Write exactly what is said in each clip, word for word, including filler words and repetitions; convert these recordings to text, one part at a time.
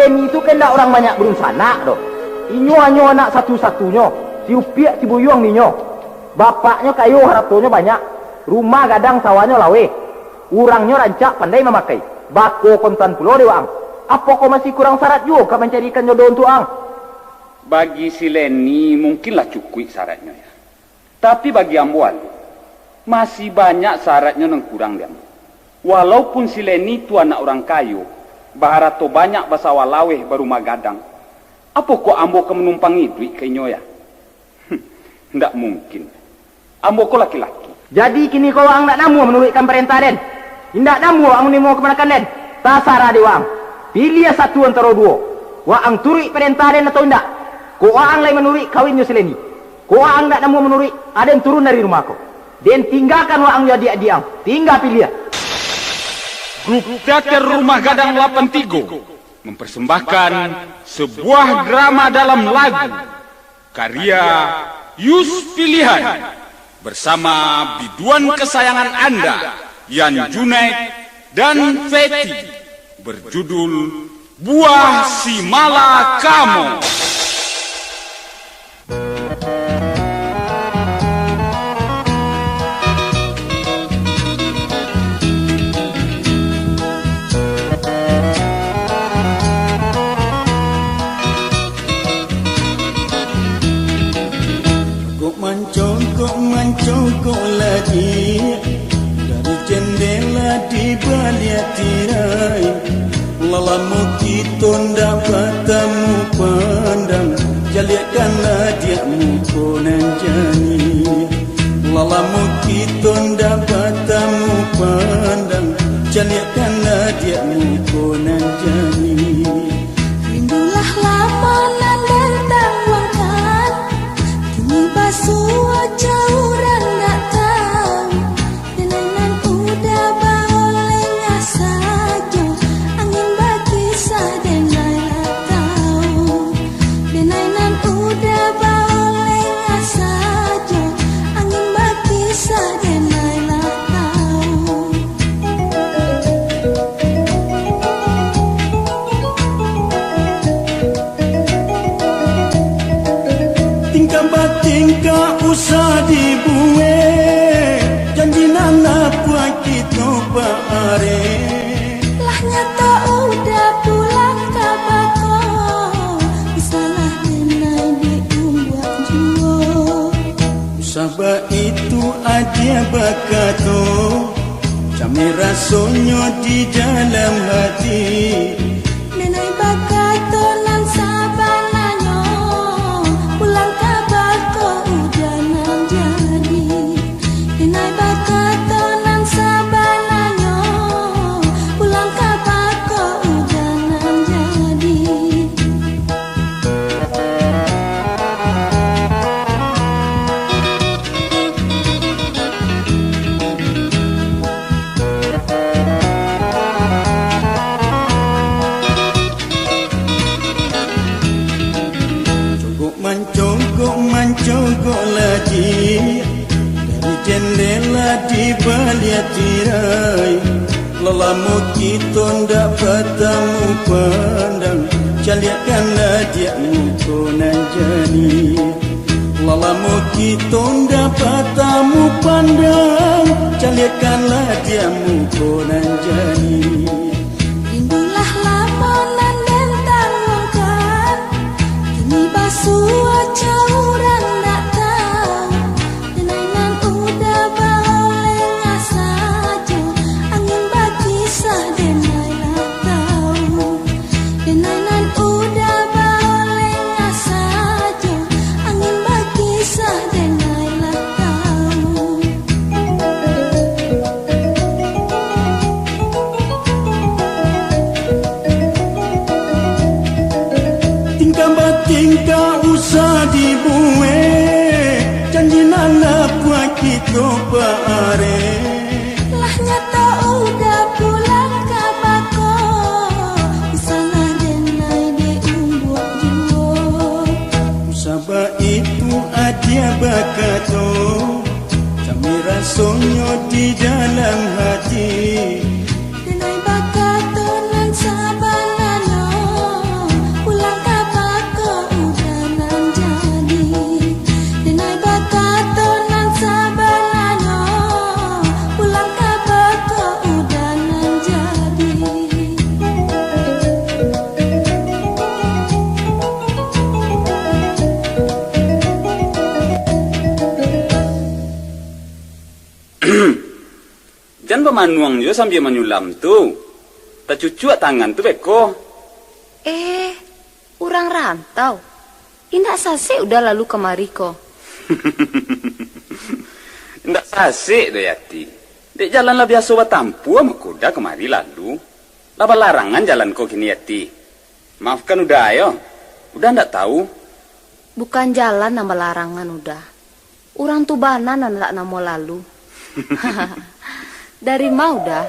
Emi tu kan ndak urang banyak badunsanak doh. Inyo hanyo anak satu-satunyo, si upiak si buyuang dinyo. Bapaknyo kayo, haratonyo banyak, rumah gadang, sawahnyo laweh. Urangnyo rancak, pandai mamakai. Bako kontan pulo dek waang. Apokoh masih kurang sarat juo ka mancarikan jodoh untuak ang? Bagi si Leni mungkin lah cukuik saratnyo, ya. Tapi bagi ambo alun, masih banyak saratnyo nan kurang di ambo. Walaupun si Leni tu anak urang kayo, baharato banyak, basawah laweh, barumah gadang, apokoh ambo ka manumpang iduik ka inyo, ya? Ndak mungkin. Ambo ko laki-laki. Jadi kini ko waang ndak namuah manuruikkan parentah den? Indak namuah waang manarimo kamanakan den? Tasarah dek waang. Piliah satu antaro duo. Waang turuik parentah den atau indak? Kok waang lai manuruik, kawin jo si Leni. Kok waang ndak namuah manuruik, aden turun dari rumah ko. Den tinggakan waang jo adiak-adiak ang. Tingga piliah. Grup Teater Rumah Gadang lapan tigo mempersembahkan sebuah drama dalam lagu, karya Yus Pilihan, bersama biduan kesayangan Anda, Yan Junaid dan Feti, berjudul Buah Si Malakamo. Cogok mancogok, mancogok lagi, dari jendela di baliak tirai. Lah lamo kito ndak batamu pandang, caliakkanlah diak muko nan jani. Lah lamo kito ndak batamu pandang, caliakkanlah diak muko nan jani. Rindulah lamo nan den tangguangkan, kini basuo jo urang ndak tau. Denai nan udah baolengah sajo, angin bakisah denai lah tau. Denai nan udah baolengah sajo, angin bakisah denai lah tau. Tingkah batingkah usah dibuek, janji nan lapuak kito baarek. Lah nyato udah pulang ka bako, usahlah denai diumbuak juo. Usah baitu agiah bakato, cameh rasonyo di dalam hati. Denai bakato nan sabananyo, pulang ka bako udah nan jadi. Denai bakato nan sabananyo, pulang ka bako udah nan jadi. Cogok mancogok, mancogok lagi, dari jendela di baliak tirai. Lah lamo kito ndak batamu pandang, caliakkanlah diak muko nan jani. Lah lamo kito ndak batamu pandang, caliakkanlah diak muko nan jani. Rindulah lamo nan den tangguangkan, kini basuo jo urang ndak tau. Denai nan udah baolengah sajo, angin bakisah denai lah tau. Denai nan udah baolengah sajo, angin bakisah denai lah tau. Tingkah batingkah usah dibuek, janji nan lapuak kito baarek. Lah nyato udah pulang ka bako, usahlah denai diumbuak juo. Usah baitu agiah bakato, cameh rasonyo di dalam hati. Denai bakato nan sabananyo, Manuang jo sambia manyulam tu. Tacucuak tangan tu beko. Eh, urang rantau. Indak sasek Uda lalu kamari ko. Indak sasek doh, Yati. Dek jalan lah biaso batampuah, mako Uda kamari lalu. Lah balarangan jalan ko kini, Yati. Maafkan Uda yo. Uda ndak tahu. Bukan jalan nan balarangan, Uda. Urang tu bana nan ndak namuah lalu. Dari ma Uda?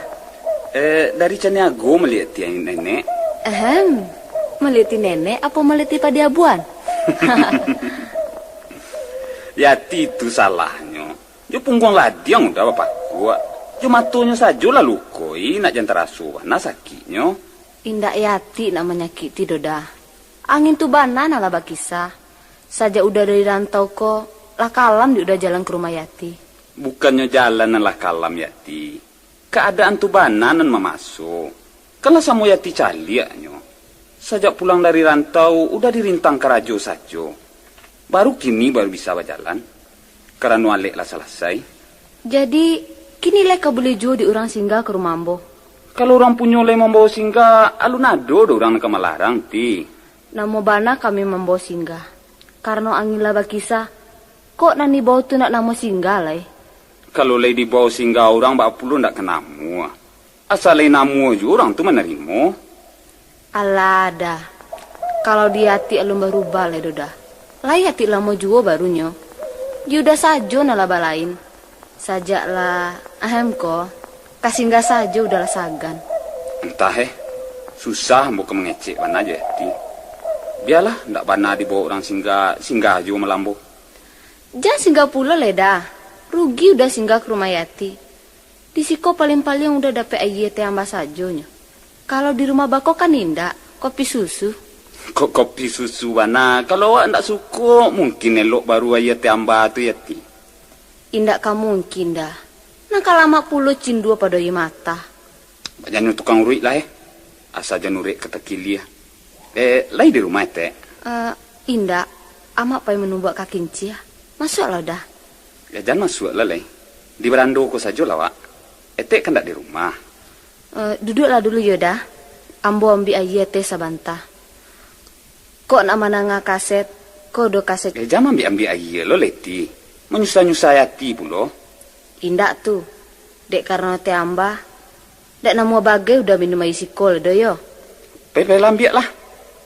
Eh, dari Caniago maliek ti nenek. Ehem, maliek ti nenek apo maliek ti padi abuan? Yati tu salahnyo. Jo pungguang ladiang Uda bapakuak. Jo matonyo sajo lah luko, i, nak jan taraso bana sakiknyo. Indak Yati nak manyakiti doh, Da. Angin tu bana nan lah bakisa. Sajak Uda dari rantau ko, lah kalam di Uda jalan ka rumah Yati. Bukannyo jalan nan lah kalam, Yati. Kaadaan tu bana nan mamaso. Kan lah samo Yati caliaknyo. Sajak pulang dari rantau, Uda dirintang karajo sajo. Baru kini baru bisa bajalan. Karano alek lah salasai. Jadi, kini lai ka buliah juo di urang singgah ka rumah ambo? Kalau urang punyo lai mambao singgah, alun ado doh urang nan ka malarang, Ti. Namuah bana kami mambao singgah. Karano angin lah bakisa, kok nan dibao tu ndak namuah singgah lai? Kalau lai dibao singgah urang, baa pulo ndak ka namuah. Asa lai namuah juo urang tu manarimo. Alah, Da. Kalau di Yati alun barubah lai doh, Da. Lai Yati lamo juo barunyo. Di Uda sajo nan lah balain. Sajak lah, ahem ko, ka singgah sajo Uda lah sagan. Antah, eh. Susah ambo ka mangecek bana jo Yati. Bialah, ndak bana dibao urang singgah, singgah juo malambo. Jan singgah pulo lai, Da. Rugi Uda singgah ka rumah Yati. Di siko paliang-paliang Uda dapek aia teh amba sajonyo. Kalau di rumah bako kan indak, kopi susu. Kok kopi susu bana? Kalau awak ndak suko, mungkin elok baru aia teh amba tu, Yati. Indak ka mungkin, Da. Nan ka lamak pulo cindua pado aia mata. Bak jan tukang uruik lah, eh. Asa jan uruik ka takiliah. Eh, lai di rumah, Etek? Eh, indak. Amak pai manubuak ka kinciah. Masuaklah, Da. Ya, jan masuaklah, lai. Di barando ko sajolah, wak. Etek kan ndak di rumah. Eh, duduaklah dulu yo, Da. Ambo ambiak aia teh sabanta. Kok nak mandanga kaset, ko do kaset. Eh, jan ambiak-ambiak aia lo, Leti. Manyusah-nyusah ati pulo. Indak tu. Dek karano teh amba, dak namuah bagai Uda minum aia siko lai doh yo. Pai, pai lah ambiak lah.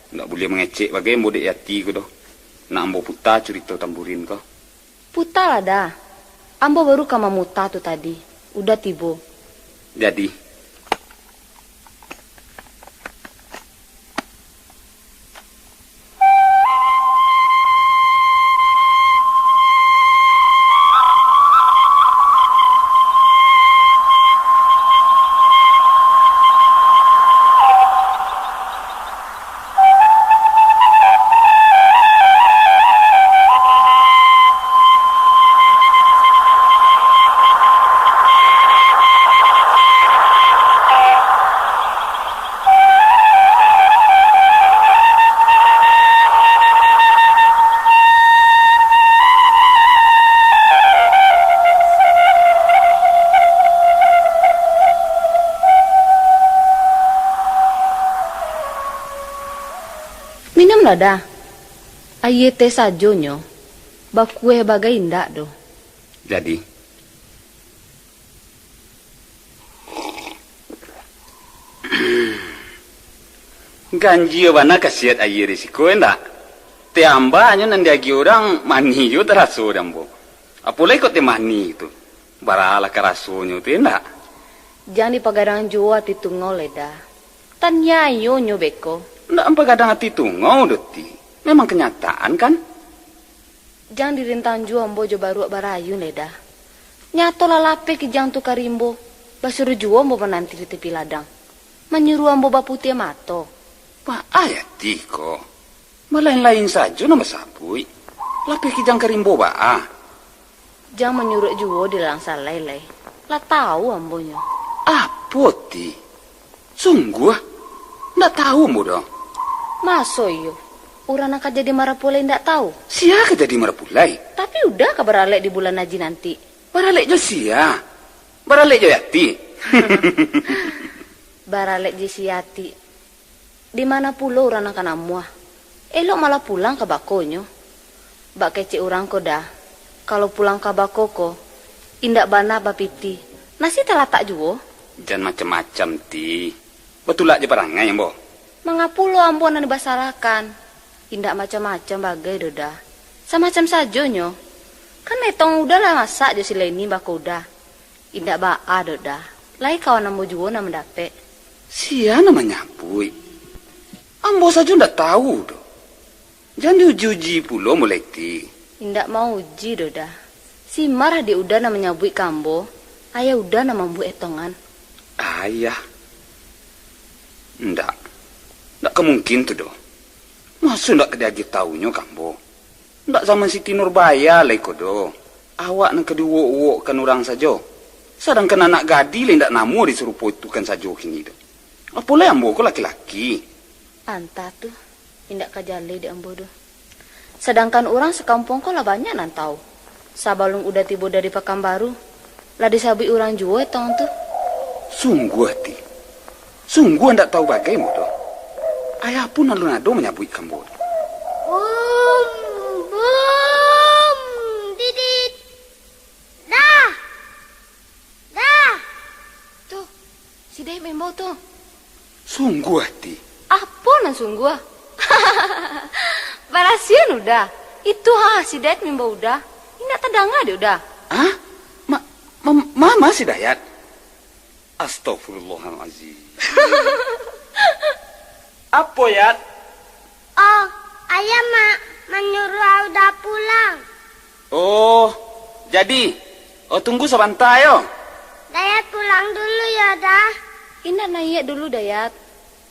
Ndak buliah mangecek bagai ambo dek Yati ko doh. Nak ambo puta curito tamburin ko. Putalah, Da. Ambo baru ka mamuta tu tadi. Uda tibo. Jadi. Minumlah, Da. Aia teh sajonyo, bakueh bagai indak doh. Jadi, ganjia bana kasiat aia di siko, indak? Teh amba nyo nan diagiah urang manih jo taraso di ambo. Apo lai kok teh manih tu? Baralah karasonyo tu, indak? Jan dipagadang juo ati tungau lai, Da. Taniayo nyo beko. Ndak ampagadang ati tungau doh, Ti. Memang kanyataan, kan? Jan dirintang juo ambo jo baruak barayun lai, Da. Nyato lah lapeh Kijang tu ka rimbo, basuruah juo ambo mananti di tapi ladang. Manyuruah ambo baputiah mato. Baa Yati ko? Balain-lain sajo nan basabuik. Lapeh Kijang ka rimbo baa? Jan manyuruak juo di lalang salai lai. Lah tau ambonyo. Apo, Ti? Sungguah? Ndak tau ambo doh. Maso iyo? Urang nan ka jadi marapulai ndak tau? Sia ka jadi marapulai? Tapi Uda ka baralek di bulan Aji nanti. Baralek jo sia? Baralek jo Yati. Baralek jo si Yati. Di mana pulo urang nan ka namuah? Elok malah pulang ka bakonyo. Bak kecek urang ko Da, kalau pulang ka bako ko, indak bana bapitih, nasi talatak juo. Jan macam-macam, Ti. Batulak jo parangai, ambo. Mangapo lo ambo nan dibasalahkan? Indak macam-macam bagai doh Da. Samacam sajonyo. Kan etong Uda lah masak jo si Leni bako Uda. Indak baa doh Da. Lai kawan ambo juo nan mandapek. Sia nan manyabuik? Ambo sajo ndak tahu doh. Jan diuji-uji pulo mulai ti. Indak mauji doh Da. Si Marah di Uda nan manyabuik ka ambo, ayah Uda nan mambuek etongan. Ayah? Ndak. Ndak ka mungkin tu doh. Maso ndak ka diagiah tahunyo ka ambo? Ndak zaman Siti Nurbaya lai ko doh. Awak nan ka diuwok-uwokkan urang sajo. Sadangkan anak gadih lai ndak namuah disuruh poitukan sajo kini doh. Apo lai ambo ko laki-laki. Antah tu. Indak ka jaleh dek ambo doh. Sadangkan urang sakampuang ko lah banyak nan tahu. Sabalun Uda tibo dari Pakanbaru, lah disabuik urang juo etong tu. Sungguah, Ti. Sungguah ndak tahu bagai ambo doh. Ayah pun alun ado manyabuik ka ambo doh. Bum, bum, didit. Dah. Dah. Tu, si Dayat maimbau tu. Sungguah, Ti. Apo nan sungguah? Barasian Uda. Itu ha, si Dayat maimbau Uda. Indak tadanga dek Uda. Hah? Ma, ma, ma, ma si Dayat? Astagfirullahalazim. Apo, Yat? Oh, ayah ma-, manyuruah Uda pulang. Oh, jadi, oh, tunggu sabanta yo. Dayat pulang dulu yo, Dah. Indak naiak dulu, Dayat.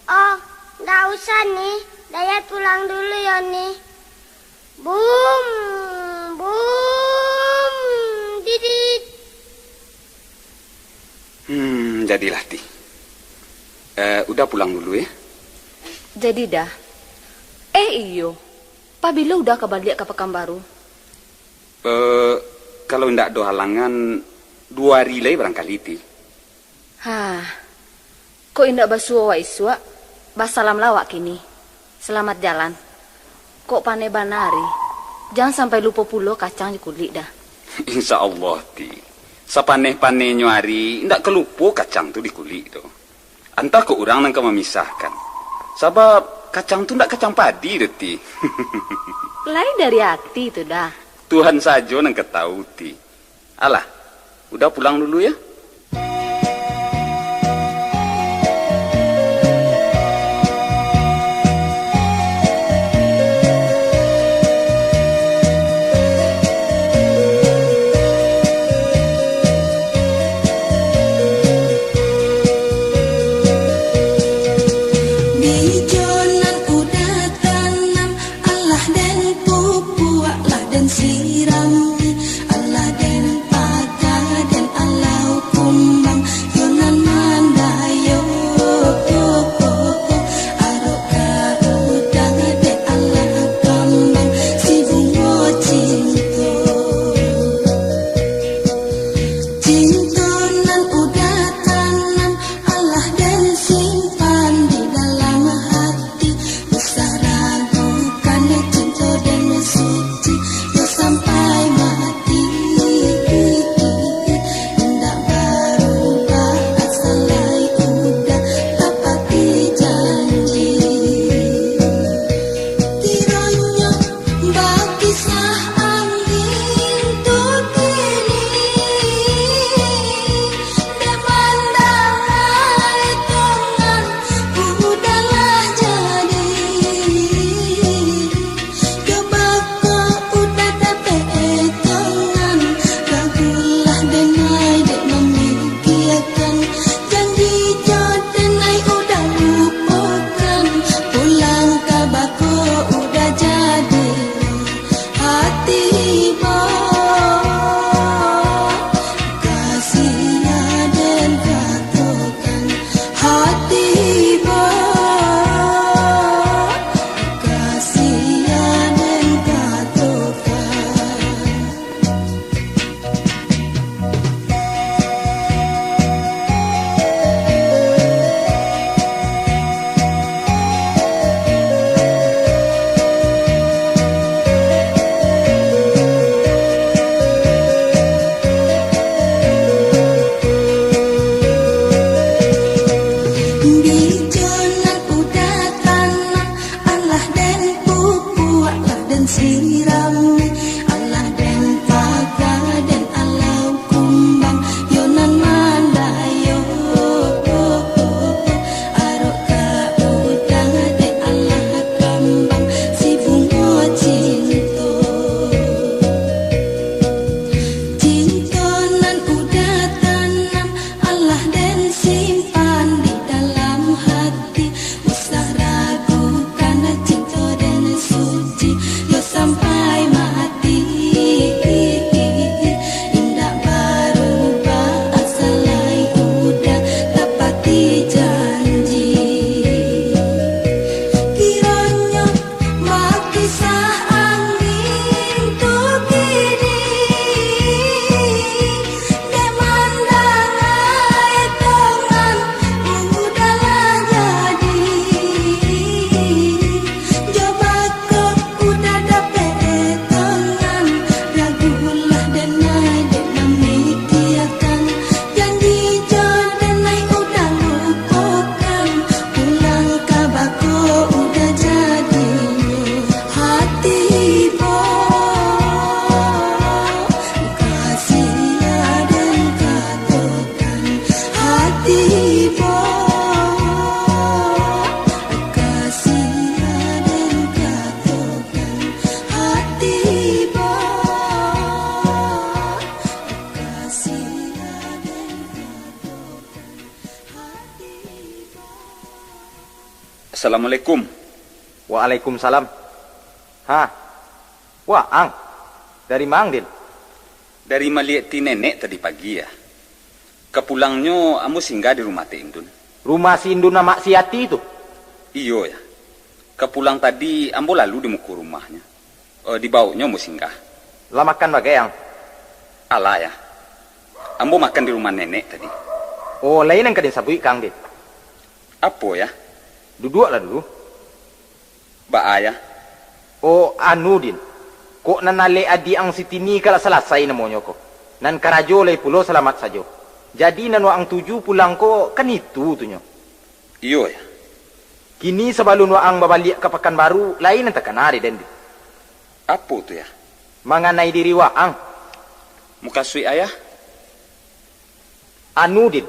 Oh, ndak usah, Ni. Dayat pulang dulu yo, Ni. Bum, bum, didit. Hmm, jadilah, Ti. Eh, Uda pulang dulu, ya. Jadi, Dah. Eh, iyo. Pabilo Uda ka baliak ka Pakanbaru? Eh, kalau indak ado halangan, duo ari lai barangkali, Ti. Hah. Kok indak basuo awak isuak, basalamlah awak kini. Salamat jalan. Kok paneh bana ari, jan sampai lupo pulo kacang jo kulik, Dah. Insya Allah, Ti. Sapaneh-panehnyo ari, indak ka lupo kacang tu di kulik tu. Antah kok urang nan ka mamisahkan. Sabab, kacang tu indak kacang padi doh, Ti. Lai dari ati tu, Dah. Tuhan sajo nan ka tahu, Ti. Alah, Uda pulang dulu, ya. Bijo nan Uda tanam, alah den pupuak, alah den sirami, alah den paka, den alau Assalamualaikum. Waalaikumsalam. Ha, waang? Dari ma ang, Din? Dari maliek ti nenek tadi pagi, ya. Kapulangnyo ambo singgah di rumah Tek Indun. Rumah si Indun amak si Ati tu? Iyo, ya. Kapulang tadi ambo lalu di muko rumahnyo. Eh, dibaoknyo ambo singgah. Lah makan bagai ang? Alah, ya. Ambo makan di rumah nenek tadi. Oh, lain nan ka den sabuik ka ang, Din. Apo, ya? Duduaklah dulu. Baa, ya? Oh, anu, Din. Kok nan alek adiak ang si Tini ka lah salasai namonyo ko. Nan karajo lai pulo salamat sajo. Jadi nan waang tuju pulang ko kan itu tu nyo. Iyo, ya. Kini sabalun waang babaliak ka Pakanbaru, lain nan takana dek den, Din. Apo tu, ya? Manganai diri waang. Mukasuik ayah? Anu, Din,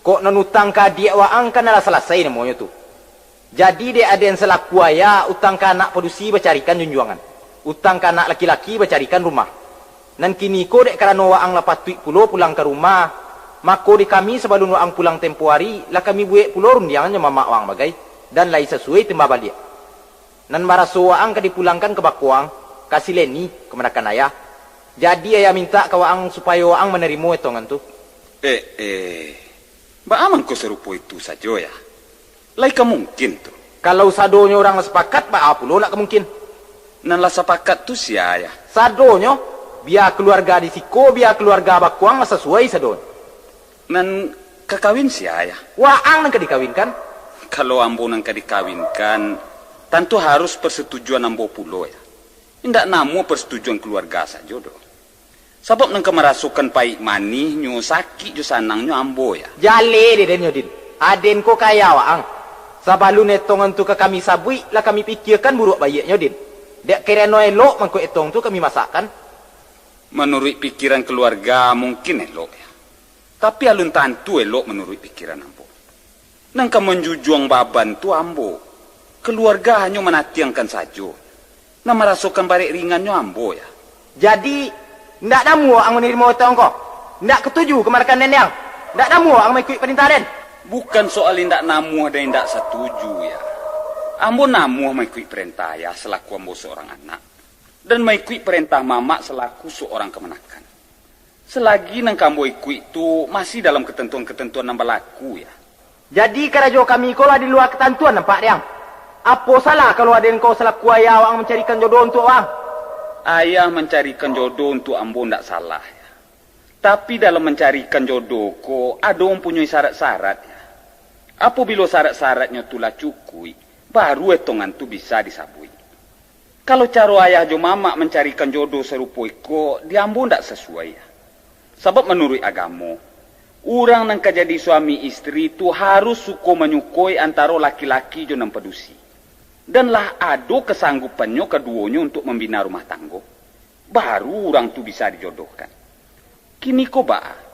kok nan utang ka adiak waang kan alah salasai namonyo tu. Jadi, dek aden salaku ayah, utang ka anak padusi bacarikan junjuangan, utang ka anak laki-laki bacarikan rumah. Nan kiniko dek karano waang lah patuik pulo pulang ka rumah, mako di kami sabalun waang pulang tempo ari, lah kami buek pulo rundiangan jo mamak waang bagai, dan lai sasuai timbang baliak. Nan baraso waang ka dipulangkan ka bako ang, ka si Leni, kamanakan ayah. Jadi ayah mintak ka waang supayo waang manarimo etongan tu. Eh, eh, baa mangko sarupo itu sajo, ya? Lai ka mungkin tu? Kalau sadonyo urang lah sapakat, baa pulo nak ka mungkin? Nan lah sapakat tu sia, ya? Sadonyo, bia kaluarga di siko, bia kaluarga bako ang lah sasuai sadonyo. Nan ka kawin sia, ya? Waang nan ka dikawinkan. Kalau ambo nan ka dikawinkan, tantu harus persetujuan ambo pulo, ya. Indak namuah persetujuan kaluarga sajo doh. Sabab nan ka marasokan paik manihnyo, sakik jo sanangnyo ambo, ya. Jaleh dek den nyo, Din. Aden ko ka ayah waang. Sabalun etongan tu ka kami sabuik, lah kami pikiakan buruak baiaknyo, Din. Dek karano elok mangko etong tu kami masakkan. Manuruik pikiran kaluarga mungkin elok, ya. Tapi alun tantu elok manuruik pikiran ambo. Nan ka manjujuang baban tu ambo. Kaluarga hanyo manatiangkan sajo. Nan marasokan barek ringannyo ambo, ya. Jadi, ndak namuah ang manarimo etong ko? Ndak katuju kamanakan den? Ndak namuah ang maikuik parentah den? Bukan soal indak namuah dan indak satuju, ya. Ambo namuah maikuik parentah ayah salaku ambo saurang anak, dan maikuik parentah mamak salaku saurang kamanakan. Salagi nan ka ambo ikuik tu masih dalam katantuan-katantuan nan balaku, ya. Jadi, karajo kami ko lah di lua katantuan nampak, Diang. Apo salah kalau aden ko salaku ayah waang mancarikan jodoh untuak waang? Ayah mancarikan jodoh untuak ambo ndak salah, ya. Tapi, dalam mancarikan jodoh ko, ado mampunyoi syarat-syarat, ya. Apobilo syarat-syaratnyo tu lah cukuik, baru etongan tu bisa disabuik. Kalau caro ayah jo mamak mancarikan jodoh sarupo iko, di ambo ndak sasuai, ya. Sabab manuruik agamo, urang nan ka jadi suami istri tu harus suko manyukoi antaro laki-laki jo nan padusi. Dan lah ado kasanggupannyo kaduonyo untuak mambina rumah tanggo, baru urang tu bisa dijodohkan. Kiniko baa?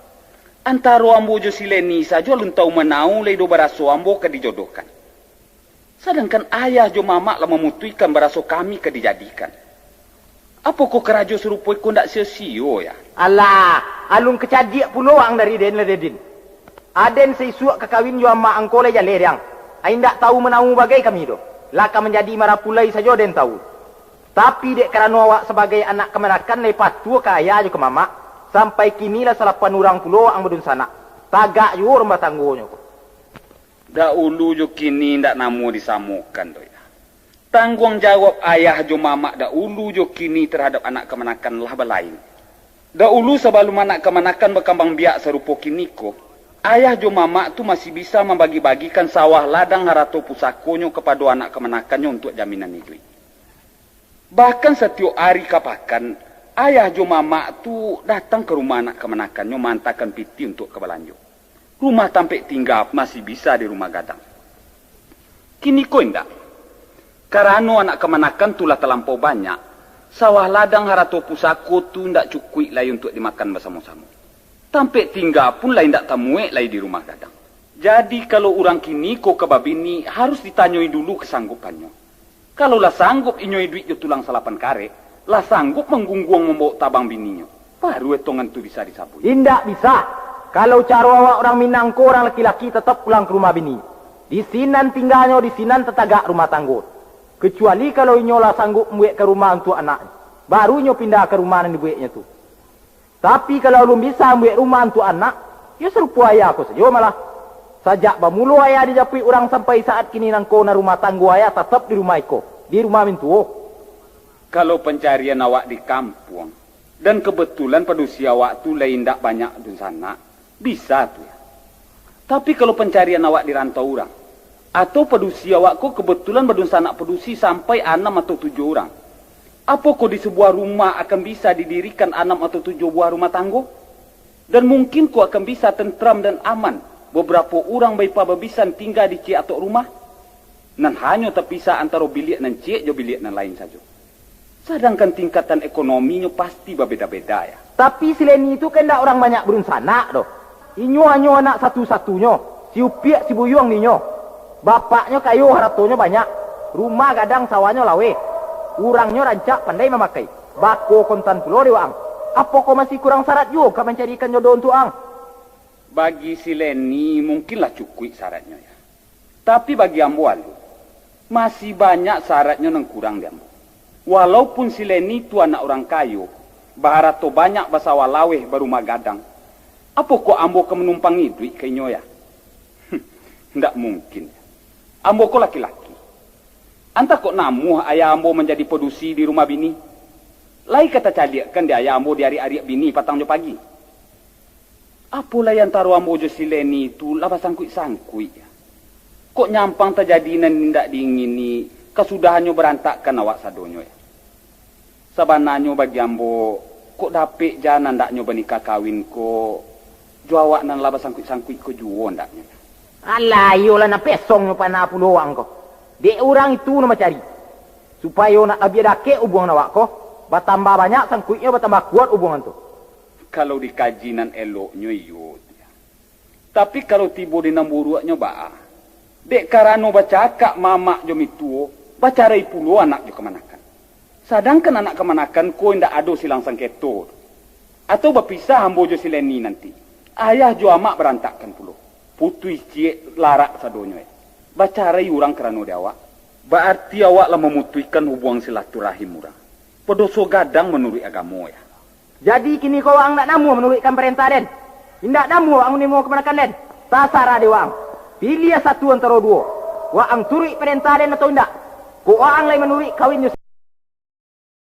Antaro ambo jo si Leni sajo alun tau manau lai doh baraso ambo ka dijodohkan. Sadangkan ayah jo mamak lah mamutuihkan baraso kami ka dijadikan. Apokoh karajo sarupo iko ndak sio-sio, ya? Alah, alun ka cadiak pulo waang dari den lah, Din. Aden saisuak ka kawin jo amak ang ko lai jaleh, Diang. Ai indak tau manau bagai kami doh. Lah ka manjadi marapulai sajo den tau. Tapi dek karano awak sabagai anak kamanakan lai patuah ka ayah jo ka mamak, sampai kini lah salapan urang pulo waang badunsanak. Tagak juo rumah tanggonyo ko. Daulu jo kini indak namuah disamokan doh, ya. Tangguang jawab ayah jo mamak daulu jo kini tarhadap anak kamanakan lah balain. Daulu sabalun anak kamanakan bakambang biak sarupo kiniko, ayah jo mamak tu masih bisa mambagi-bagikan sawah ladang harato pusakonyo kapado anak kamanakannyo untuak jaminan iduik. Bahkan satiok ari ka pakan, ayah jo mamak tu datang ka rumah anak kamanakannyo maantakan pitih untuak ka balanjo. Rumah tampek tingga masih bisa di rumah gadang. Kiniko indak. Karano anak kamanakan tu lah talampau banyak, sawah ladang harato pusako tu indak cukuik lai untuak dimakan basamo-samo. Tampek tingga pun lah indak tamuek lai di rumah gadang. Jadi, kalau urang kiniko ka babini, harus ditanyoi dulu kasanggupannyo. Kalau lah sanggup inyo iduik jo tulang salapan karek, lah sanggup manggungguang mambawok tabang bininyo, baru etongan tu bisa disabuik. Indak bisa. Kalau caro awak urang Minang ko, urang laki-laki tatap pulang ka rumah bini. Di sinan tingganyo, di sinan tatagak rumah tanggo. Kecuali kalau inyo lah sanggup mambuwekkan rumah untuak anaknyo, baru inyo pindah ka rumah nan dibuweknyo tu. Tapi kalau alun bisa mambuwek rumah untuak anak, iyo sarupo ayah ko sajo malah. Sajak bamulo ayah dijapuik urang sampai saat kini nangko, nan rumah tanggo ayah tatap di rumah iko, di rumah mintuo. Kalau pancarian awak di kampuang, dan kebetulan padusi awak tu lai indak banyak dunsanak, bisa tu, ya. Tapi kalau pancarian awak di rantau urang, atau padusi awak ko kebetulan badunsanak padusi sampai anam atau tujuah urang, apokoh di sabuah rumah akan bisa didirikan anam atau tujuah buah rumah tanggo? Dan mungkin ko akan bisa tentram dan aman, babarapo urang baipa babisan tingga di ciek atok rumah, nan hanyo tapisah antaro biliak nan ciek jo biliak nan lain sajo? Sadangkan tingkatan ekonominyo pasti babeda-beda, ya. Tapi si Leni tu kan indak urang banyak badunsanak doh. Inyo hanyo anak satu-satunyo, si upiak si buyuang dinyo. Bapaknyo kayo, haratonyo banyak, rumah gadang, sawahnyo laweh. Urangnyo rancak, pandai mamakai, bako kontan pulo dek waang. Apokoh masih kurang sarat juo ka mancarikan jodoh untuak ang? Bagi si Leni mungkin lah cukuik saratnyo, ya. Tapi bagi ambo alun, masih banyak saratnyo nan kurang di ambo. Walaupun si Leni tu anak urang kayo, baharato banyak, basawah laweh, barumah gadang, apokoh ambo ka manumpang iduik ka inyo, ya? Ndak mungkin. Ambo ko laki-laki. Antah kok namuah ayah ambo manjadi padusi di rumah bini. Lai ka tacaliakkan dek ayah ambo diariak-ariak bini patang jo pagi. Apo lai antaro ambo jo si Leni tu lah basangkuik-sangkuik, ya. Kok nyampang tajadi nan indak diingini, kasudahannyo barantakkan awak sadonyo, ya. Sabananyo bagi ambo, kok dapek jan andaknyo banikah kawin ko jo awak nan lah basangkuik-sangkuik ko juo andaknyo, ya. Alah, iyolah, nan pesongnyo panah pulo waang ko. Dek urang itu nan bacari, supayo nak labiah dakek ubuangan awak ko, batambah banyak sangkuiknyo, batambah kuat ubuangan tu. Kalau dikaji nan eloknyo, iyo tu, ya. Tapi kalau tibo di nan buruaknyo, baa? Dek karano bacakak mamak jo mituo, bacarai pulo anak jo kamanakan. Sadangkan anak kamanakan ko indak ado silang sangketo tu. Atau bapisah ambo jo si Leni nanti, ayah jo amak barantakkan pulo. Putuih ciek larak sadonyo, eh. Bacarai urang karano di awak, baarti awak lah mamutuihkan hubuang silaturahim urang. Badoso gadang manuruik agamo, ya. Jadi, kini ko waang ndak namuah manuruikkan parentah den? Indak namuah waang manarimo kamanakan den? Tasarah dek waang. Piliah satu antaro duo. Waang turuik parentah den atau indak? Kok waang lai manuruik kawin jo